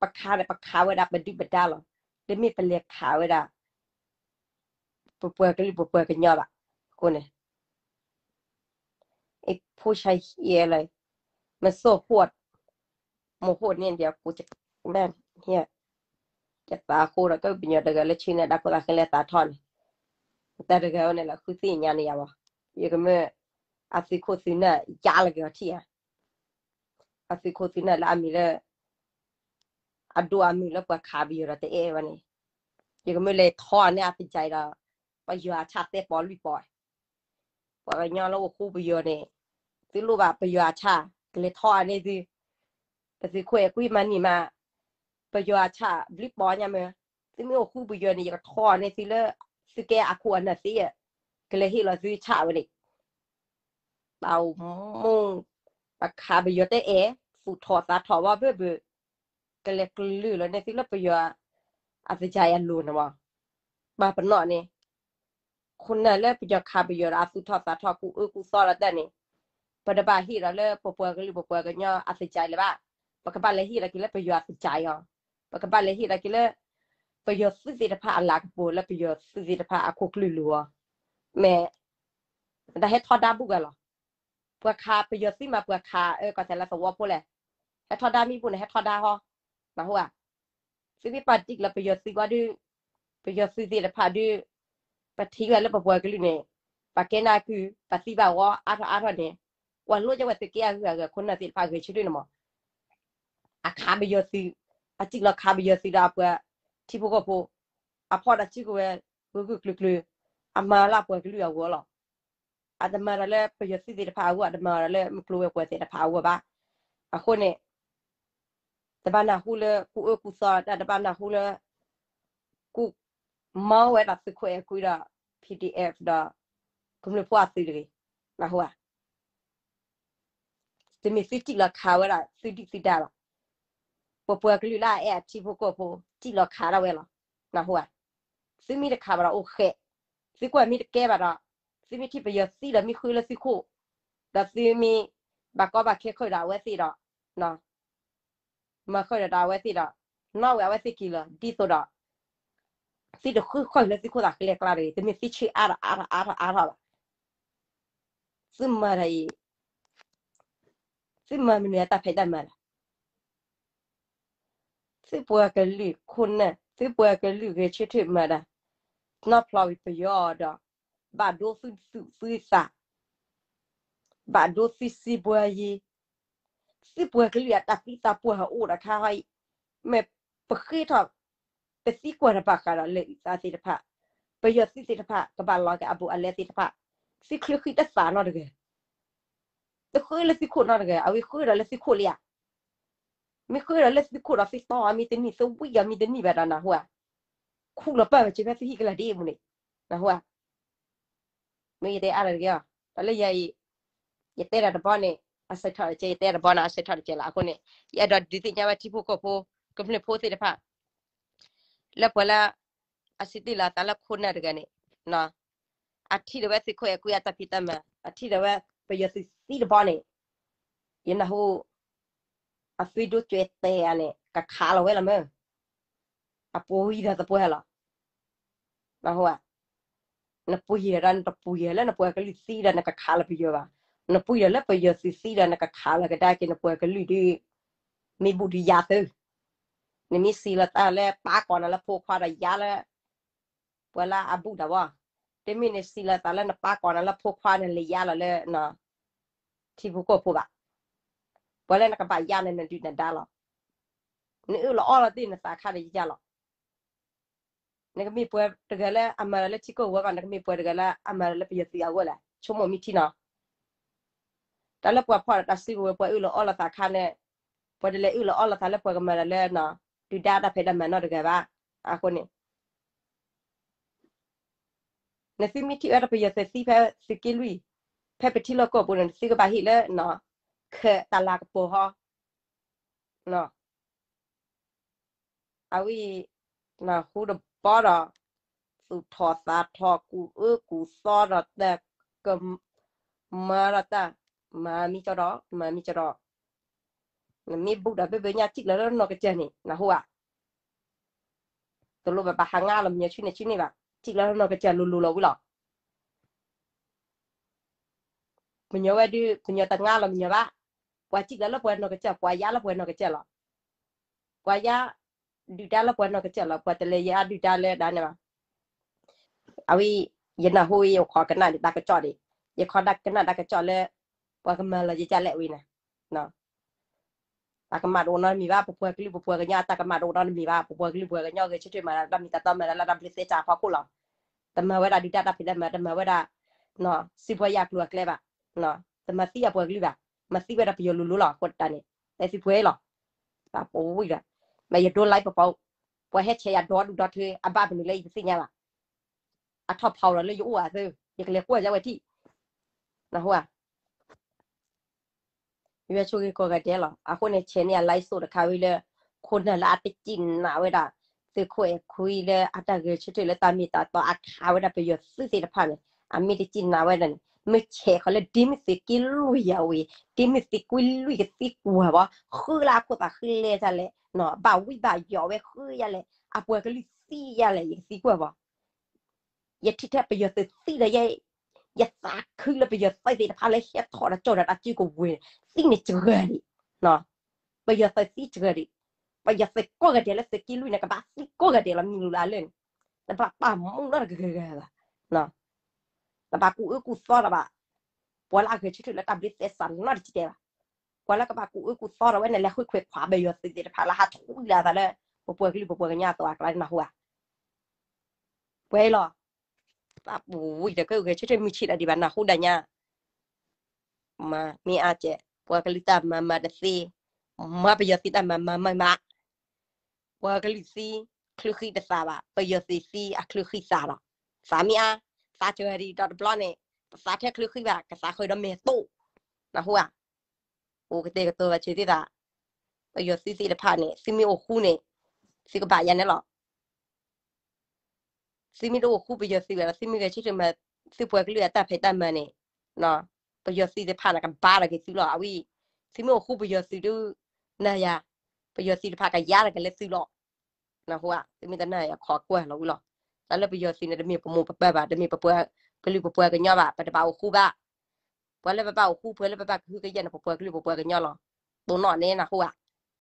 ပခးန့ၣ် ပခးဝဲဒၣ်ပဒုၣ်ပဒါလီၤ, တမ့ၢ်ပလဲၤခးဝဲဒၣ် ပပှၤကလုာ်ပပှၤကညီဘၣ်, အဃိန့ၣ် ဖိဆါယဲလၢ မ့ၢ်စိၣ်ဟိၣ် မ့ၢ်ဟိၣ်န့ၣ်ဒီး ကိးမ့ၢ် ယသးအဃိဒီး ကပညီတဂၤလၢဆၢန့ၢ်တၢ်ခိၣ်သးဃံလဲသးထီၣ်န့ၣ်, တၢ်တဂၤဝဲန့ၣ်လီၤ ဃုသ့ၣ်ညါန့ၢ်ယၤဘၣ်, ယကမ့ၢ် အသုးခိၣ်သုးနၢ်ယါလီၤက့ၤအီၤထံၣ်ဧါ, အသုးခိၣ်သုးနၢ်လၢအမံၤလၢ အဒိၣ်အမုၢ်လၢပှၤခးပယီၤဒီးတအဲၣ်ဝဲန့ၣ်, ယကမ့ၢ်လဲၤထီအန့ၢ်အသကဲဒီး ပယီၤအဆၣ်သဲပီၤလွံၢ်ပီၤ, ပှၤကညီလၢအိၣ်ဃူပယီၤန့ၣ် သုလိၣ်ဘၣ်ပယီၤအဆၣ် ကလဲၤထီအန့ၢ်သု, ပသုးခိၣ်အဲၣ်ကွံမၤနံၤမး, ပယီၤအဆၣ်ဘျုးပီၤညါမး, သုမ့ၢ်အိၣ်ဃူပယီၤန့ၣ် ယကထီအန့ၢ်သုလၢ သုကဲအခိၣ်အနၢ်သ့, ကလဲၤဟ့ၣ်လီၤသုဆၣ်ဝဲန့ၣ် တၢ်အိၣ်မူ ပခးပယီၤတအဲၣ် သူၣ်ထီၣ်သးထီၣ်ဝဲဘၢဘၢ, ကလဲၤကလုၢ်လီၤန့ၢ်သုလၢပယီၤ အသယါအလိၤန့ၣ်မး, ဘၣ်ပနီၣ်န့ၣ် ခိၣ်နၢ်လၢပယီၤခးပယီၤဒီးအသူၣ်ထီၣ်သးထီၣ်ကူၣ်အၢကူၣ်သီလီၤတၢ်န့ၣ်, ပတဘၣ်ဟ့ၣ်ဒီးလၢပပှၤကလုာ်ပပှၤကညီအသယါလၢၤဘၣ်, ပကဘၣ်လဲၤဟ့ၣ်ဒီးက့ၤလၢပယီၤအသယါအီၤ, ပကဘၣ်လဲၤဟ့ၣ်ဒီးက့ၤလၢ ပယီၤသုးသ့ၣ်တဖၣ်အလၤကပီၤလၢပယီၤသုးသ့ၣ်တဖၣ်အခိၣ်ကျၢၢ်လိၤအီၤ, မ့ၢ် တၢ်ဟဲထီဒါဘူးဂၤလီၤ. ပှၤခးပယီၤသုးမး ပှၤခးအၢကီၢ်စဲၣ်လၢသဝီဖိလဲၣ်, ဟဲထီဒါမံၤဘူးန့ၣ် ဟဲထီဒါဟီ, နၢ်ဟူဧါ, သုမ့ၢ်ပာ်တံၢ်လီၤပယီၤသုးဝံၤဒီး ပယီၤသုးသ့ၣ်တဖၣ်ဒီး ပထံၣ်ဝဲလၢပပှၤကလုာ်န့ၣ် ပှၤကဲနၢ်ကုၢ် ပှၤသံဘၣ်ဝီအါထီၣ်အါထီၣ်န့ၣ် ပှၤလိၣ်ကဲဝဲသုးက့အဂုၤအဂၤခိၣ်နၢ်သ့ၣ်တဖၣ်ဂဲၤဆၢထၢၣ်န့ၣ်မး အခးပယီၤသုး အစံၣ်လီၤခးပယီၤသုးဒီးအပှၤထံဖိကီၢ်ဖိ အဖီၣ်တၢ်စုကဝဲၤ ဂုာ်ဂုာ်ကျုာ်ကျုာ် အမၤလၢပှၤကလုာ်အဂီၢ်လီၤ. အတမၤတၢ်လၢပယီၤသုးသ့ၣ်တဖၣ်အဂီၢ် အတမၤတၢ်လၢမုၢ်ကျိၤဝဲၤကွာ်သ့ၣ်တဖၣ်အဂီၢ်ဘၣ်. အဃိန့ၣ် တဘၣ်နၢ်ဟူလၢကူၣ်အၢကူၣ်သီတၢ် တဘၣ်နၢ်ဟူလၢ ကူၣ်မီဝဲဒၣ်သုးခိၣ်အဲၣ်ခွံဒီး PDF ဒီး ကမျၢၢ်ဖိအသုးတဂ့ၤ, နၢ်ဟူဧါ. တမ့ၢ်သုစံၣ်လီၤခးဝဲဒၣ်သုဒုၣ်သုဒါလီၤ. ပပှၤကလုာ်လၢအအဲၣ်အထံဖိကီၢ်ဖိ စံၣ်လီၤခးဒၣ်ဝဲလီၤ, နၢ်ဟူဧါ. သုမ့ၢ်တခးဘၣ်ဒီးအိၣ်ဃဲး, သုကွၢ်မ့ၢ်တကဲဘၣ်ဒီး သုမ့ၢ်ထံၣ်ပယီၤသံဒီးမ့ၢ်ဃုလၢသုခိၣ်, ဒီးသုမ့ၢ်ဘၣ်ကီဘၣ်ခဲဃုာ်ဒီးအဝဲသ့ၣ်ဒီး မၤဃုာ်ဒီးအဝဲသ့ၣ်ဒီး နီၣ်ဝဲအဝဲသ့ၣ်က့ၤလီၤ ဒ်သိးဒီး သုတဃုဃုာ်လၢသုခိၣ်သးဃဲလဲၣ်ကျါတဂ့ၤ, တမ့ၢ်သုဆၢအါထီၣ်အါထီၣ်အါထီၣ်ဘၣ်. သုမၤတၢ်အံၤ သုမၤမနုၤအတၢ်ဖံးတၢ်မၤလီၤ. သုပှၤကလုာ်ခိၣ်နၢ် သုပှၤကလုာ်ဂဲၤဆၢထၢၣ်မၤတၢ် နီၢ်ဖျီဝံၤပယီၤဒီး ဘၣ်ဒိသုသူၣ်သုသး ဘၣ်ဒိသုစံးဘှါယံၤ, သုပှၤကလုာ်အတၢ်သံတၢ်ပှၢ်ဟးအိၣ်ဒီးခါဟီအံၤ, မ့ၢ်ပဃ့ထီၣ် ပသံကွၢ်တၢ်ဘၣ်ဃးဒီးလၢအုၣ်သးသ့ၣ်တဖၣ်, ပယီၤသုးသ့ၣ်တဖၣ် ကဘၣ်လီၤက့ၤအဘူးအလဲသ့ၣ်တဖၣ်, သုချၢဃံတသးနီတဂၤ, တဃုလၢသုခိၣ်နီတဂၤ, အဝဲဃုဒီးလၢသုခိၣ်လံဧါ, မ့ၢ်ဃုဒီးလၢသုခိၣ်ဒီးသုတီအီၤမ့ၢ်တန့ၢ် သုဝံၣ်အီၤမ့ၢ်တန့ၢ်ဘၣ်ဒီးနၢ်ဟူဧါ, ခူၣ်လီၤပၢ်ဝဲစ့ဖဲသုဟံၣ်ကလၢာ်ဒ်အံၤမူန့ၣ်, နၢ်ဟူဧါ. မ့ၢ်ယတဲအါတဂ့ၤအီၤ, တၢ်လၢယၤအံၤ ယတဲတၢ်တဘီန့ၣ် အဆၢထီၣ်တကဲ, ယတဲတဘီန့ၣ် အဆၢထီၣ်တကဲလီၤ. အဃိန့ၣ် ယအဲၣ်ဒိးဒုးသ့ၣ်ညါဝဲထံဖိကီၢ်ဖိ ကမျၢၢ်ဖိသ့ၣ်တဖၣ် လၢပှၤလၢ အစံးတ့ၢ်လီၤအသးလၢခိၣ်နၢ်တဂၤန့ၣ်, အထံၣ်ဒီးဝဲသုးခိၣ်အဲၣ်ကွံအတၢ်ဖံးတၢ်မၤ, အထံၣ်ဒီးဝဲပယီၤသုးသံတဘီန့ၣ်, ယနၢ်ဟူ အသွံဒိၣ်ကၠွဲတဲာ်ဧါန့ၣ် ကခးလီၤဝဲလီၤမ့ၢ်, အပှ့ၤဒီးသပှၢ်လီၤ. နၢ်ဟူဧါ, နပှ့ၤဒီးနတပှ့ၤလၢနပှၤကလုာ်သံဒီးနကခးလီၤပယီၤဘၣ်, နပှ့ၤဒီးလၢပယီၤသုးသံဒီးနကခးလီၤကဒါက့ၤနပှၤကလုာ်ဒ် မ့ၢ်ဘူးဒုးယါသု, နမ့ၢ်စံးလီၤသးလၢပာ်ကီၤနၤလၢဖိခွါဒီးယါလၢ ပှၤလၢအဘူးဒၣ်ဝဲ, တမ့ၢ်နစံးလီၤသးလၢနပာ်ကီၤနၤလၢဖိခွါန့ၣ် လဲၤယါလီၤလၢ ထံဖိကီၢ်ဖိဘၣ်, ပှၤလၢနကဘၣ်ယါန့ၣ် နဒုၣ်နဒါလီၤ. နအၢၣ်လီၤအီလီၤတ့ၢ်နသးခါဒီးယါလီၤ. နကမ့ၢ်ပှၤတဂၤလၢအမၤတၢ်လၢထံကီၢ်ဝဲဘၣ်, နကမ့ၢ်ပှၤတဂၤလၢအမၤတၢ်လၢပယီၤသုးအဂီၢ်လဲၣ်, ဆိကမိၣ်မ့ၢ်ထံနီၤ. တၢ်လၢပှၤဖီၣ်ဒီးတၢ်စုကဝဲၤ ပှၤအၢၣ်လီၤအီလီၤသးခါန့ၣ်, ပှၤတလဲၤအၢၣ်လီၤအီလီၤသးလၢပှၤကမၤတၢ်လၢ ဒုၣ်ဒါတၢ်ဖံးတၢ်မၤနီတဂၤဘၣ်. အဃိန့ၣ် နသုမ့ၢ်ထံၣ်ဝဲဒၣ်ပယီၤသုးသံဖဲသုးက့လွံၢ်, ဖဲပထံလီၢ်ကီၢ်ပူၤန့ၣ် နသုကဘၣ်ဟ့ၣ်လၢ ခၢးတၢ်လၤကပီၤဟီ, အဝဲ နၢ်ဟူတဘီဒီး သူၣ်ထီၣ်သးထီၣ် ကူၣ်အၢကူၣ်သီဒီးတၢ်ကမၤဒီးတၢ် မၤမံကၠီဒီး မၤမံကၠီဒီး နမ့ၢ်ဘူးဒီးဘၣ်ဘၣ်ညါ ထံၣ်လီၤလၢနီၢ်ကစၢ်န့ၣ် နၢ်ဟူဧါ. တလိၣ်ဘၣ်ဘၣ်ဟးငါလီၤ မညီဆူန့ၣ်ဆူန့ၣ်ဘၣ်, ထံၣ်လီၤလၢနီၢ်ကစၢ်လိၤလိၤလီၤဝံၤလီၤ. မညီဝဲဒုး မညီတငါလီၤမညီဘၣ်, ပှၤထံၣ်လီၤလၢပှၤနီၢ်ကစၢ် ပှၤယါလၢပှၤနီၢ်ကစၢ်လီၤ. ပှၤယါဒုၣ်ဒါလၢပှၤနီၢ်ကစၢ်လီၤ, ပှၤတလဲၤယါဒုၣ်ဒါလၢဒၣ်န့ၣ်ဘၣ်. အဝဲ ယနၢ်ဟူအံၤ ယခိးကနၣ်ဒၣ်တၢ်ကစီၣ်ဒံး, ယခိးကနၣ်တၢ်ကစီၣ်လၢ ပှၤကမၤလီၤယကလဲၣ်ဝံၤန့ၣ် တၢ်ကမၣ်တအိၣ်နီတမံၤဘၣ်, ပပှၤကလုာ်ပပှၤကညီအတၢ်ကမၣ်တအိၣ်နီတမံၤဘၣ်, ပပှၤကလုာ်ပပှၤကညီဂဲၤဆၢထၢၣ်မၤတၢ်လၢတၢ်မ့ၢ်တၢ်တီမၤတၢ်လၢတၢ်ဘျုးသဲစးအဖီခိၣ်လီၤ. တမၤဝဲဒၣ်ဒုၣ်ဒါတၢ်ဖံးတၢ်မၤ, တမၤဝဲဒၣ် စံးပှၤယၢ်ကျိၤအကျဲဘၣ်, တမၤသံအပှၤကလုာ်ဘၣ်, မၤသံဝဲဒၣ်ပယီၤလိၤလိၤလီၤ. အဃိတၢ်န့ၣ် တဲသံပှဲၤလီၤ. တၢ်ပဝံၤဒီး မ့ၢ်ယဒိ live ပပီၤ, ပှၤဟဲဆဲးယၤဒီဒူၣ်ဒီထၢ အဘၣ်မနုၤလၢယတသ့ၣ်ညါဘၣ်. အထီၣ်ဖီလီၤလၢယအိၣ်အသၢ, ယကလဲၤကွၢ်ယဝဲထံၣ်, နၢ်ဟူဧါ. ယွၤဆိၣ်ဂ့ၤကိးဂၤဒဲးလီၤ. အဃိန့ၣ် ဆဲးန့ၢ်အ live တခါဝံၤလၢ ခိၣ်နၢ်လၢအတစံၣ်နာ်ဝဲဒၣ် သုးခိၣ်အဲၣ်ခွံလၢအတၢ်ဂဲၤဆၢထၢၣ်လၢတၢ်မ့ၢ်တၢ်တီအခးဝဲဒၣ်ပယီၤသုးသ့ၣ်တဖၣ်န့ၣ် အမ့ၢ်တစံၣ်နာ်ဝဲဒၣ်န့ၣ် မ့ၢ်ဆဲးဃီလၢ ဒ်မ့ၢ်သုးက့လွံၢ်ယၤဝံၤ ဒ်မ့ၢ်သုးက့လွံၢ်ကသံကွၢ်ဘၣ် ဃုလၢအခိၣ်သးဃုလဲၤတၢ်လဲၣ်, ဘၣ်ဝံဘၣ်ယိးဝဲဃုယၤလဲၣ်, အပှၤကလုာ်သံယၤလဲၣ်, ယကသံကွၢ်ဘၣ်. ယထံၣ်ထဲပယီၤသုးသံဒီးယဲ, ယသးခုလၢပယီၤသုးသ့ၣ်တဖၣ်လၢဟဲထီၣ်ဒီးကၠီၣ်ဒီးတၢ်စုကဝဲၤန့ၣ် သံန့ၣ်စှၤဒံး, ပယီၤသုးသံစှၤဒံး, ပယီၤသုးကိးဂၤဒဲးလၢသုးက့လွံၢ်န့ၣ် ကဘၣ်သံကိးဂၤဒဲးလီၤ. မ့ၢ်လူၤလၢအလၢာ်န့ၣ် တဘၣ်ပာ်မူနီတဂၤဂၤဘၣ်. တဘၣ်ကူၣ်အၢကူၣ်သီဒီးဘၣ် ပှၤလၢအဂဲၤဆၢထၢၣ်လၢတၢ်ဘျုးသဲစးနီတစဲးဘၣ်. ပှၤလၢကဘၣ်ကူၣ်အၢကူၣ်သီဒီးဝဲန့ၣ် လဲၤဃုခွဲးခွးပယီၤသုးသ့ၣ်တဖၣ်လၢဟးထူလီၤအသးလၢ ပပှၤကလုာ်ပပှၤကညီအသိးအကျါန့ၣ် နၢ်ဟူဧါ. ပှဲၤလီၤ. တၢ်ပူၤဝံၤဒီးကဂဲၤဆၢထၢၣ်မုၢ်ဆ့ၣ်လီၤဒံးဘၣ် နၢ်ဟူဒၣ်ညါ မၤမ့ၢ်အါကဲး ပှၤကလုာ်တၢ်မၤမၤတသ့, မၤပယီၤသုးတၢ်မၤမၤမၤမး, ပှၤကလုာ်သံ ချုးဃံတသးဘၣ်, ပယီၤသုးသံအချုးဃံသးလီၤ. သးမ့ၢ်အါ, သးစၢၤဒံးဒီးတဘျီန့ၣ် ပသးထဲချုးဃံဘၣ် ကသးဃၢၤဒီးမဲာ်တိၣ်, နၢ်ဟူဧါ. အိၣ်ကတဲာ်ကတီၤဘၣ်စၢၤသုသး, ပယီၤသုးသ့ၣ်တဖၣ်န့ၣ် သုမ့ၢ်အိၣ်ဃူန့ၣ် သုကဘၣ်ယၤန့ၣ်လီၤ. သုမ့ၢ်တအိၣ်ဃူပယီၤသုးဘၣ်ဒီး သုမ့ၢ်ဂဲၤဆၢထၢၣ်မၤ သုပှၤကလုာ်အတၢ်ဖံးတၢ်မၤန့ၣ်, ပယီၤသုးတဖၣ်န့ၣ် ကဘါထီၣ်က့ၤသုလီၤ. အဝဲ သုမ့ၢ်အိၣ်ဃူပယီၤသုးဒုး နၤယၤ, ပယီၤသုးတဖၣ်ကယါထီၣ်က့ၤလၢသုလီၤ. နၢ်ဟူဧါ, သုမ့ၢ်တနာ်ယၤ ခိးကွၢ်လီၤဝံၤလီၤ. တၢ်လၢပယီၤသုးန့ၣ် တမ့ၢ်ပမိၢ်ပပၢ်ဘၣ်, တမ့ၢ်ပပှၤကလုာ်ပပှၤကညီဘၣ်, ပတဘၣ်အိၣ်ဃူဘၣ်. ပှၤလၢပဘၣ်အိၣ်ဃူ ပှၤလၢပဘၣ်ကဟုကယာ်န့ၣ် ပပှၤကလုာ်ပပှၤကညီလီၤ. တိၢ်နီၣ်န့ၣ် နၢ်ဟူဧါ.